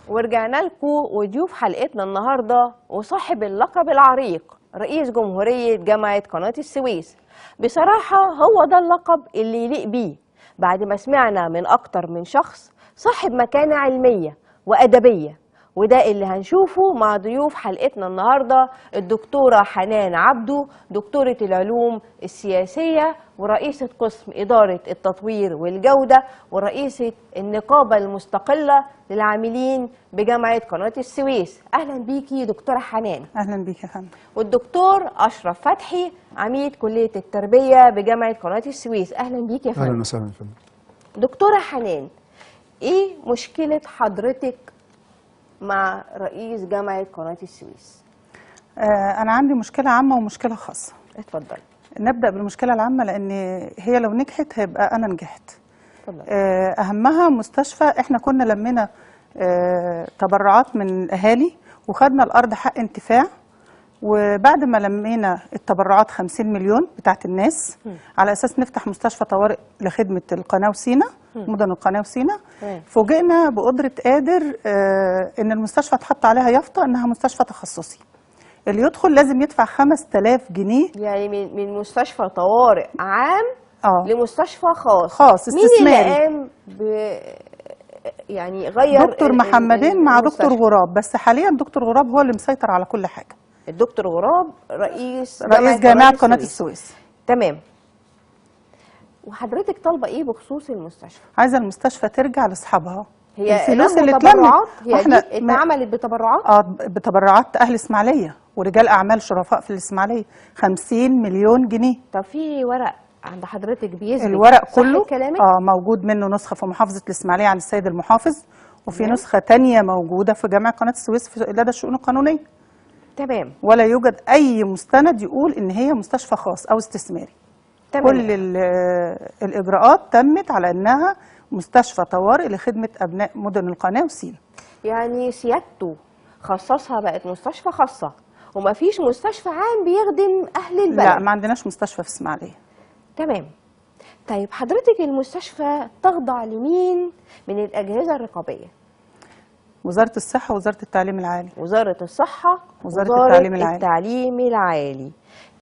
ورجعنا لكم وضيوف حلقتنا النهارده وصاحب اللقب العريق رئيس جمهورية جامعة قناة السويس. بصراحة هو ده اللقب اللي يليق بيه بعد ما سمعنا من أكتر من شخص صاحب مكانة علمية وأدبية، وده اللي هنشوفه مع ضيوف حلقتنا النهارده الدكتورة حنان عبده، دكتورة العلوم السياسية ورئيسة قسم إدارة التطوير والجودة ورئيسة النقابة المستقلة للعاملين بجامعة قناة السويس. أهلا بيكي دكتورة حنان. أهلا بيك يا فندم. والدكتور أشرف فتحي، عميد كلية التربية بجامعة قناة السويس. أهلا بيكي يا فندم. أهلا وسهلا يا فندم. دكتورة حنان، إيه مشكلة حضرتك مع رئيس جامعة قناة السويس؟ أنا عندي مشكلة عامة ومشكلة خاصة. اتفضل. نبدأ بالمشكلة العامة لأن هي لو نجحت هيبقى أنا نجحت. اتفضل. أهمها مستشفى. إحنا كنا لمينا تبرعات من الأهالي وخدنا الأرض حق انتفاع، وبعد ما لمينا التبرعات 50 مليون بتاعت الناس على أساس نفتح مستشفى طوارئ لخدمة القناة وسينا، مدن القناة وسينا، فوجئنا بقدرة قادر إن المستشفى اتحط عليها يافطة إنها مستشفى تخصصي، اللي يدخل لازم يدفع 5000 جنيه. يعني من مستشفى طوارئ عام لمستشفى خاص استثماري. مين اللي قام يعني غير؟ دكتور محمدين مع دكتور غراب، بس حاليا دكتور غراب هو اللي مسيطر على كل حاجة. الدكتور غراب رئيس جامعة قناة السويس. تمام. وحضرتك طالبة ايه بخصوص المستشفى؟ عايزة المستشفى ترجع لاصحابها. هي الفلوس اللي اتلمت هي دي اتعملت بتبرعات؟ بتبرعات اهل اسماعيلية ورجال اعمال شرفاء في الاسماعيلية، 50 مليون جنيه. طب في ورق عند حضرتك بيثبت الورق كله؟ كلامك؟ موجود منه نسخة في محافظة الاسماعيلية عن السيد المحافظ، وفي نسخة تانية موجودة في جامعة قناة السويس في لدى الشؤون القانونية. تمام. ولا يوجد اي مستند يقول ان هي مستشفى خاص او استثماري. تمام. كل الاجراءات تمت على انها مستشفى طوارئ لخدمة ابناء مدن القناة وسينا. يعني سيادته خصصها بقت مستشفى خاصة ومفيش مستشفى عام بيخدم اهل البلد. لا، ما عندناش مستشفى في اسماعيليه. تمام. طيب حضرتك المستشفى تخضع لمين من الاجهزة الرقابية؟ وزارة الصحة ووزارة التعليم العالي. وزارة الصحة وزارة التعليم العالي. التعليم العالي.